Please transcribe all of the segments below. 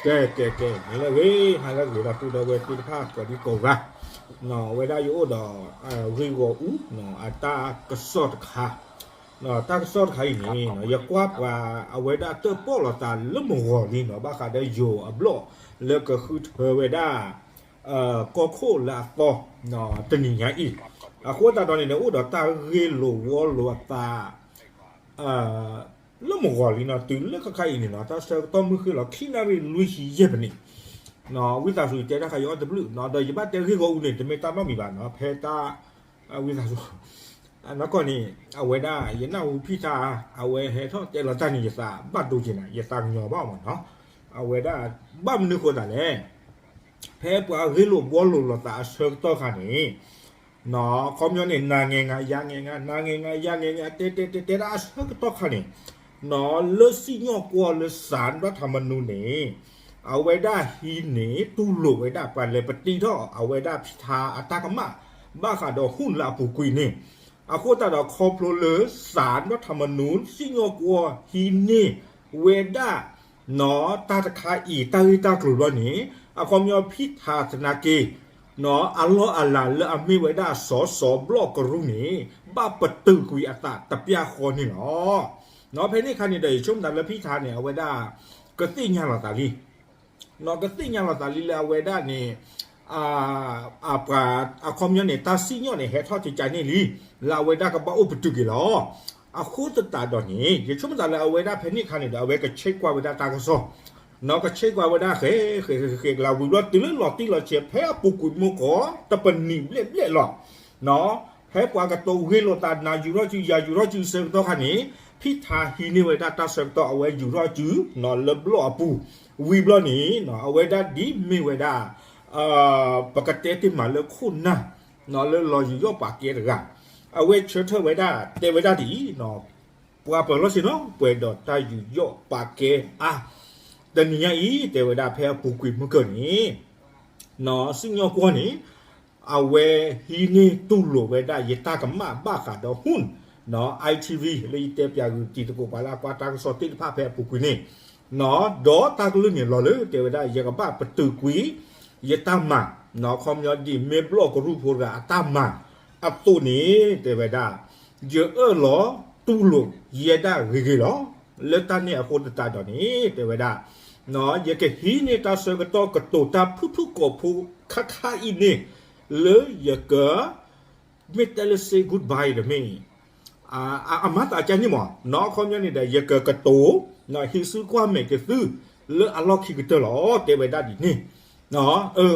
ကဲ ကဲ ကဲ မ့ၢ်လၢဂ့ၤ ဟါလၢဂ့ၤ ဒီပုၢ်ဒီဝဲၢ်သ့ၣ်တဖၣ် ကိးဒံကိးဂၤ, အဝဲဒၣ်ယအိၣ်ဒီး ဂ့ၢ်ဂီၢ်အူ အတၢ်ကစီၣ်တခါ, တၢ်ကစီၣ်တခါအံၤန့ၣ် ယကွၢ်ပှၤ အဝဲဒၣ်တၢၣ်ပီၣ်လိာ်သးလၢမုၢ်ဂီၤလံနီၤ ဘၣ်ဃးဒီးယိၤအဘျီၣ်လၢကဃုထၢဝဲဒၣ် ကီၢ်ခိၣ်လၢအသီ တနံၤညါအံၤ, အဃိသတးဒီးန့ၣ် အိၣ်ဒီးတၢ်ဂ့ၢ်လိာ်ဝီလိာ်အသး လၢမုၢ်ဂီၤလံနီၤ တုၤလၢခဲခါအံၤန့ၣ်နီၤ တၢ်ဆၢကတီၢ်မုၢ်ဃ့ၢ်လီၤခံနၣ်ရံၣ်လွံၢ်ဆံယဲၢ်မံးနံး, ဝံသးစူၤတဲတၢ်ခါယအီၣ်တဘျုးနီၤ ဒီးယဘၣ်တဲဂ့ၢ်ဂီၢ်အူန့ၣ် တမ့ၢ်တၢ်နီတမံၤဘၣ်နီၤ ဖဲတၢ် ဝံသးစူၤ နီၢ်ကီၢ်န့ၣ် အဝဲဒၣ် ယနၢ်ဟူဖံထါ အဝဲဟဲထီၣ်တဲလီၤတၢ်န့ၣ် ယသးဘၣ်ဒိက့ၤနၤ ယသးကညီၤဘၣ်မးနီၤ, အဝဲဒၣ် ဘၣ်မနုၤဃိသးလဲၣ် ဖဲပှၤဂ့ၢ်လိာ်ဘှီလိာ်လိာ်သးအဆၢကတီၢ်ခါန့ၣ် ခီပညီန့ၣ် နၤငဲၤငါ ယၤငဲၤငါ နၤငဲၤငါ ယၤငဲၤငါ တဲတဲတဲတဲဒၣ်အဆၢကတီၢ်ခါန့ၣ် လၢစံၣ်ညီၣ်ကွီၢ်လၢ စးဒွးထးမနူန့ၣ် အဝဲဒၣ်ဟံးန့ၢ်တူၢ်လိာ်ဝဲဒၣ်ပှၤလဲၤပတံထီၣ် အဝဲဒၣ်ဖံထါအတၢ်ကမၣ် ဘၣ်ဃးဒီး ဟူၣ်လၢအပူၤကွံာ်န့ၣ်, အဃိသတးဒီးခီဖျိလၢ စးဒွးထးမနူ စံၣ်ညီၣ်ကွီၢ်ဟံးန့ၢ်ဝဲဒၣ် နီၢ် တၢ်တခါအံၤ တၢ်ဂ့ၢ်တၢ်ကျိၤဘျီန့ၣ် အခီပညီဖံထါသနာ်က့ နီၢ် အလီၢ်အလၤလၢအမ့ၢ်ဝဲဒၣ် စီၤစီၤဘျီၣ်ကရူၢ်န့ၣ် ဘၣ်ပတုာ်ကွံာ်အသးတပျၢ်ဃီန့ၣ်လီၤ. နီၢ် ဖဲန့ၣ်အခါန့ၣ်ဒီး ယဆိကမိၣ်သးလၢဖံထါန့ၣ် အဝဲဒၣ် ကသ့ၣ်ညါလီၤသးလံ နီၢ် ကသ့ၣ်ညါလီၤသးလံလၢအဝဲဒၣ်န့ၣ် ပှၤ အခီပညီန့ၣ် တၢ်စံၣ်ညီၣ်န့ၣ် ဟဲထီၣ်ကကန့ၣ်လံ လၢအဝဲဒၣ်ကဘၣ်အိၣ်ပတုာ်က့ၤလီၤ. အဃိသတးဒီးန့ၣ် ယဆိကမိၣ်သးလၢအဝဲဒၣ်ဖဲန့ၣ်အခါန့ၣ်ဒီး အဝဲကဆ့ကွၢ်ဝဲဒၣ်တၢ်ကစီၣ် နီၢ် ကဆ့ကွၢ်ဝဲဒၣ်ဃဲ ဃဲ ဃဲ ဃဲ ကလၤဝံၤဘျီ တုၤလၢလီၤတံၢ်လီၤဆဲး ဖဲအပူၤကွံာ်မူကီၢ် တပနံာ်ဘျဲၣ်ဘျဲၣ်လီၤ. နီၢ် ဖဲပှၤကတိၤဂ့ၢ်လိာ်သး နၤယူၤထီၣ်စု ယၤယူၤထီၣ်စု ဆၢကတီၢ်ခါန့ၣ် ဖံထါဟံးန့ၢ်ဝဲဒၣ်တၢ်ဆၢကတီၢ် အဝဲယူၤထီၣ်စု နီၢ် လၢဘျီၣ်အပူၤ ဝံၤဘျီန့ၣ် နီၢ် အဝဲဒၣ်ဒ်မ့ၢ်ဝဲဒၣ် ပကတဲတ့ၢ်မးလၢခိၣ်နၢ် နီၢ် လၢလီၤယူၤယီၣ်ပာ်ကဲတဂၤ အဝဲဆၢထၢၣ်ဝဲဒၣ် တဲဝဲဒၣ်ဒ်အံၤ နီၢ် ပှၤပၢၤလီၢ်ဆ့ၣ်နီၤ ပှဲၤဒီးတၢ်ယူၤယီၣ်ပာ်ကဲအါ တနံၤညါအံၤ တဲဝဲဒၣ်ဖဲအပူၤကွံာ်မုၢ်ကၢၢ်န့ၣ် နီၢ် စံၣ်ညီၣ်ကွီၢ်န့ၣ် အဝဲဟံးန့ၢ်တူၢ်လိာ်ဝဲဒၣ် ယတၢ်ကမၣ်ဘၣ်ဃးဒီး ဟူၣ် နီၢ် ITV လၢယတဲပၠးဂုာ်တံၤသကိးပှၤလၢအကွၢ်တၢ်ကစီၣ်သ့ၣ်တဖၣ်ဖဲအပူၤကွံာ်န့ၣ် နီၢ် ဒီးတၢ်ကလုၢ်န့ၣ်လီၤလၢ တဲဝဲဒၣ် ယကဘၣ်ပတုာ်ကွံာ် ယတၢ်မၤ နီၢ် အခီပညီဒ်မ့ၢ်ဘျီၣ်ကရူၢ်ဖိတဂၤအတၢ်မၤ အသိးန့ၣ် တဲဝဲဒၣ် ယအၢၣ်လီၤတူၢ်လိာ်ယဲဒၣ်ဂ့ၤဂ့ၤလီၤ. လၢတၢ်န့ၣ်အဃိသတးဒီးန့ၣ် တဲဝဲဒၣ် နီၢ် ယကဟံးန့ၢ်တၢ်ဆၢကတီၢ်ကတိၤတၢ်ဖုၣ်ဖုၣ်ကိာ်ဖိခါခါအံၤန့ၣ် လၢယက မ့ၢ်တဲလၢ say goodbye ဒီးမ့ၢ် အမၤသးကန့ၣ်မး နီၢ် အခီပညီန့ၣ်ဒီး ယကကတိၤ နီၢ် ဟံးစုကွၢ်မဲာ်က့ၤသု လၢအလီၢ်ခံကတၢၢ်လီၤ တဲဝဲဒၣ်ဒ်န့ၣ် နီၢ်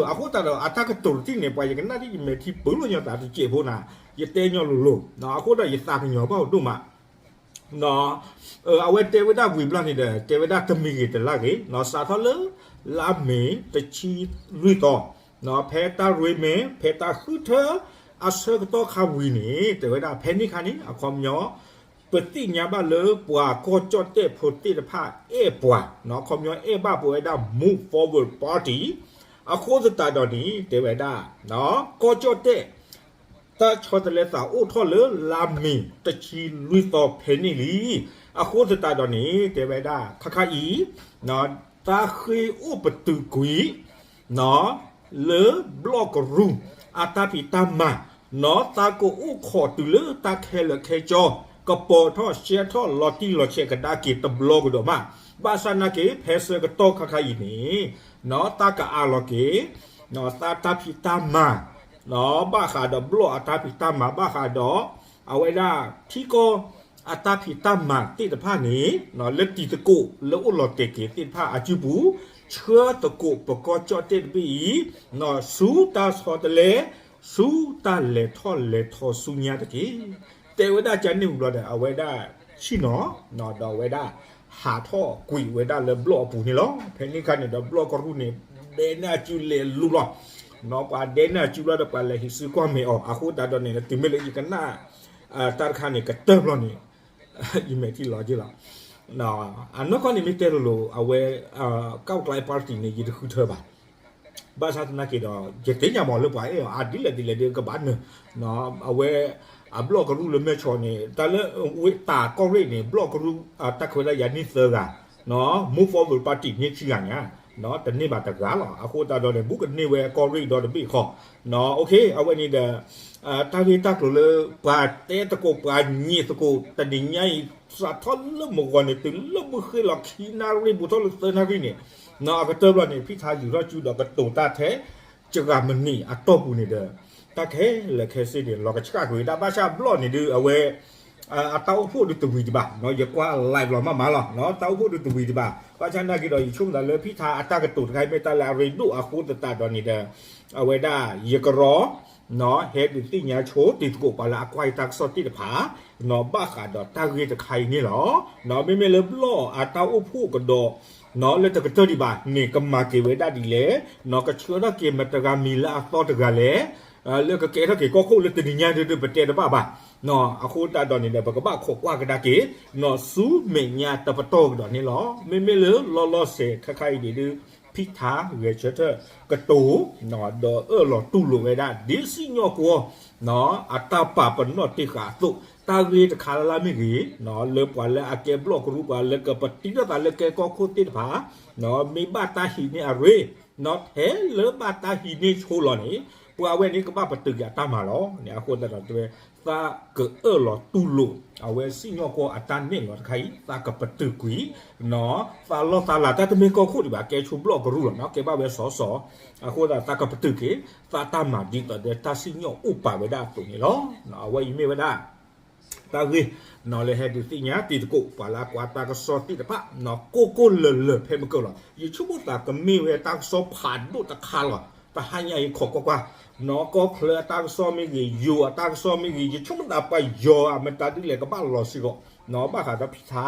အဃိသတးဒီး အတၢ်ကတိၤတထံၣ်န့ၣ် ပှၤယကနၣ်ဒ်ယမဲာ်ထံပူၤလီၤညီသးတစဲးဖိနၤ ယတဲညီလိၤလိၤ နီၢ် အဃိဒီးယသးကညီၤဘၣ်ဒိၣ်မး နီၢ် အဝဲတဲဝဲဒၣ်ဝံၤဘျီန့ၣ်ဒီး တဲဝဲဒၣ်တမံၤဂ့ၤတလါဂ့ၤ နီၢ် စးထီၣ်လၢ လါမ့ၤတဆံလွံၢ်သီ နီၢ် ဖဲတၢ်ရ့မဲာ် ဖဲတၢ်ဃုထၢ အဆၢကတီၢ်ခါဝံၤန့ၣ် တဲဝဲဒၣ်ဖဲန့ၣ်ခါန့ၣ် အခီပညီ ပသ့ၣ်ညါဘၣ်လၢပှၤကီၢ်ကၠီၣ်တဲၣ်ဖိသ့ၣ်တဖၣ်အဲၣ်ပှၤ နီၢ် အခီပညီအဲၣ်ဘၣ်ပဝဲဒၣ် Move Forward Party အဃိသတးဒီးန့ၣ် တဲဝဲဒၣ် ကီၢ်ကၠီၣ်တဲၣ် တၢ်ဆီတလဲသးအိၣ်ထီၣ်လၢလါမ့ၤတဆံလွံၢ်သီဖဲန့ၣ်လံ. အဃိသတးဒီးန့ၣ် တဲဝဲဒၣ် ခါခါအံၤ တၢ်ဃ့အိၣ်ပတုာ်ကွံာ် နီၢ် လၢဘျီၣ်ကရူၢ် အတၢ်ဖံးတၢ်မၤ နီၢ် သးကအိၣ်ခိးတုၤလၢတၢ်ခဲလၢာ်ခဲဆ့ ကပီၤထီၣ်ရှဲထီၣ်လီၤတံၢ်လီၤဆဲးကဒါက့ၤတဘျီကဒီးမး ဘၣ်ဆၣ်နာ်က့ ဖဲဆၢကတီၢ်ခါခါအံၤန့ၣ် နီၢ် တၢ်ကအးလီၤက့ၤ နီၢ် တၢ်ဖံးတၢ်မၤ နီၢ် ဘၣ်ဃးဒီးဘျီၣ်အတၢ်ဖံးတၢ်မၤ ဘၣ်ဃးဒီး အဝဲဒၣ်ထံကီၢ် အတၢ်ဖံးတၢ်မၤသ့ၣ်တဖၣ်န့ၣ် နီၢ် လၢတံၤသကိးလၢအိၣ်လီၤတဲာ်က့ၤသ့ၣ်တဖၣ်အစုပူၤ ဆှၢသကိးပကီၢ်ကၠီၣ်တဲၣ်တဘ့ၣ်အံၤ နီၢ် ဆူတၢ်ဆီတလဲ ဆူတၢ်လဲၤထီၣ်လဲၤထီဆူညါတက့ၢ်. တဲဝဲဒၣ်ကန့ၣ်ဝံၤဘျီဒီး အဝဲဒၣ်ဆ့ၣ်နီၤ နီၢ် ဒီးအဝဲဒၣ် ဟးထီၣ်ကွံာ်ဝဲဒၣ်လၢဘျီၣ်အပူၤန့ၣ်လီၤ. ဖဲန့ၣ်ခါန့ၣ်ဒီးဘျီၣ်ကရူၢ်န့ၣ် ဒဲန့ၢ်အစုလဲၤလူၤလီၤ. နီၢ် ပှၤဒဲန့ၢ်အစုဘျီဒီး ပှၤလဲၤဟံးစုကွၢ်မဲာ်အီၤ အဃိသတးဒီးန့ၣ် တုၤမ့ၢ်လၢယကနၣ် တၢ်တခါန့ၣ် ကတၢၢ်ဘျီန့ၣ် ယမဲာ်ထံလီၤက့ၤလီၤ. အနီၢ်ကီၢ်န့ၣ်မ့ၢ်တဲလိၤလိၤ အဝဲ ကၣ်ကျါ party န့ၣ် ယတဃုထၢဘၣ်. ဘၣ်ဆၣ်သနာ်က့ဒီး ယသ့ၣ်ညါမးလၢပှၤအဲၣ်အီၤအါဒ်လဲၣ်ဒ်လဲၣ်ဒီးကဘၣ်နၢၤ အဝဲ အဘျီၣ်ကရူၢ်လၢမဲၢ်ဆီးန့ၣ် တၢ်လၢဝ့ၢ်တၢ်ကီၢ်ရ့ၣ်န့ၣ် ဘျီၣ်ကရူၢ် တၢ်ခွဲးတၢ်ယာ်န့ၢ်သၢဂၤ Move Forward Party န့ၢ်ခံဂၤညါ တန့ၢ်ဘၣ်တဂၤလီၤ. အဃိသတးဒီးန့ၣ် ဘူးကန့ၢ်ဝဲကီၢ်ရ့ၣ်ဒီတဘ့ၣ်ဃီ, အဝဲန့ၣ်ဒီး တၢ်ဂ့ၢ်တၢ်ကျိၤလၢ ပှၤတဲသကိးပှၤညံသကိး တနံၤညါအံၤ စးထီၣ်လၢမုၢ်ဂီၤန့ၣ် တုၤလၢမုၢ်ဃ့ၢ်လီၤခံနၣ်ရံၣ် ဘူးထီၣ်လၢသၢနၣ်ရံၣ်န့ၣ် အကတၢၢ်ဘျီန့ၣ် ဖံထါယူၤထီၣ်စုဒီးကတိၤတၢ်ထဲ စှၤမံးနံးအတီၢ်ပူၤန့ၣ်ဒီး တၢ်ခဲလၢာ်ခဲဆ့န့ၣ် လီၤကဆှၣ်ကွံာ်ဝဲဒၣ် ဘၣ်ဆၣ်ဘျီၣ်န့ၣ်ဒုး အဝဲ အတၢ်အိၣ်ဖှိၣ်ဒုးတဝံၤတဘၣ်, ယကွၢ် live လီၤမးမးလီၤ, တၢ်အိၣ်ဖှိၣ်ဒုးတဝံၤတဘၣ်. ဘၣ်ဆၣ်နာ်က့ဒီး ယဆိကမိၣ်သးလၢဖံထါအတၢ်ကတိၤတခါအံၤ မ့ၢ်တၢ်လၢအရ့ဒိၣ်အဃိသတးဒီးန့ၣ်ဒီး အဝဲဒၣ်ယကရီ ဟဲဒုးသ့ၣ်ညါဆိတံၤသကိးပှၤလၢအကွၢ်ယတၢ်ကစီၣ်သ့ၣ်တဖၣ် ဘၣ်ဃးဒီးတၢ်ဂ့ၢ်တခါအံၤန့ၣ်လီၤ. မ့မ့ၢ်လၢဘျီၣ်အတၢ်အိၣ်ဖှိၣ်ကဒီး လၢတကတၢၢ်ဒံးဘၣ်န့ၣ် ကမၤက့ၤဝဲဒၣ်ဒ်လဲၣ်, ကဆှၢထီၣ်က့ၤမတၤတဂၤမံၤလၢအသီတဂၤလဲၣ်, လၢကကဲထီၣ်က့ၤကီၢ်ခိၣ်လၢတနံၤညါဒုး ပတဲတဘၣ်ဘၣ်. အဃိသတးဒီးန့ၣ်ဒီး ပကဘၣ်ခိးကွၢ်ကဒါက့ၤ ဆူမဲာ်ညါတပတီၢ်ကဒီးန့ၣ်လီၤ. မ့မ့ၢ်လၢလီၤလီၤဆဲးခဲခါအံၤန့ၣ်ဒုး ဖံထါဂဲၤဆၢထၢၣ်ကတိၤ ဒီးအၢၣ်လီၤတူၢ်လိာ်ဝဲဒၣ် ဒ်စံၣ်ညီၣ်ကွီၢ် အတၢ်ပာ်ပနီၣ်တ့ၢ်ဃာ်အသိး တၢ်ဂ့ၢ်တခါလၢ်လၢ်မ့ၢ်ဂ့ၤ လၢပှၤလၢအကဲဘျီၣ်ကရူၢ် ပှၤလၢကပတံထီၣ်သးလၢကဲကီၢ်ခိၣ်သ့ၣ်တဖၣ် မ့ၢ်ဘၣ်တၢ်ဟံးန့ၢ်အရ့ ထဲလၢဘၣ်တၢ်ဟံးန့ၢ်ဆိလီၤန့ၣ် ပှၤဝဲန့ၣ်ကဘၣ်ပတုာ်က့ၤအတၢ်မၤလီၤန့ၣ်. အဃိသတးဒီးတဲဝဲ သးကအၢၣ်လီၤတူၢ်လိာ် အဝဲစံၣ်ညီၣ်ကွီၢ်အတၢ်နဲၣ်လီၤတခါအံၤ သးကပတုာ်ကွံာ် သးလီၢ်သးလၤတၢ်တမ့ၢ်ကီၢ်ခိၣ်ဒံးဘၣ် ကဲဆိဘျီၣ်ကရူၢ်လီၤ ကဲဘၣ်ဝဲစီၤစီၤ. အဃိသတးသးကပတုာ်က့ၤ သးတၢ်မၤဒ်သိးဒီးတၢ်စံၣ်ညီၣ်အိၣ်ပာ်ဝဲဒၣ်အသိးန့ၣ်လီၤ. အဝဲအံၤမ့ၢ်ဝဲဒၣ် တၢ်ဂ့ၢ် လၢဟဲဒုးသ့ၣ်ညါတံၤသကိး ပှၤလၢအကွၢ်တၢ်ကစီၣ်သ့ၣ်တဖၣ် ကိၢ်ကိၢ်လၢၤလၢၤဖဲမုၢ်ကၢၢ်လီၤ. ယဆိကမိၣ်သးကမ့ၢ်ဝဲတၢ်ကစီၣ်ဖးဒိၣ်တခါလီၤ. တဟါညါအံၤခိးကွၢ်ကွၢ် ကီၢ်ချၢအတၢ်ကစီၣ်မ့ၢ်ဂ့ၤ ယိၤအတၢ်ကစီၣ်မ့ၢ်ဂ့ၤ ယဆိကမိၣ်သးပှၤယီၤအမတၤဒ်လဲၣ်ကဘၣ်လီၤစ့ၢ်ကီး ဘၣ်ဃးဒီးဖံထါ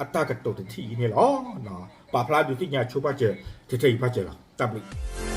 အတၢ်ကတိၤတထံၣ်အံၤန့ၣ်လီၤ. ပာ်ဖျါဒုးသ့ၣ်ညါဆိပာ်စၢၤ ထဲထဲအံၤပာ်စၢၤလီၤ. တၢ်ဘျုး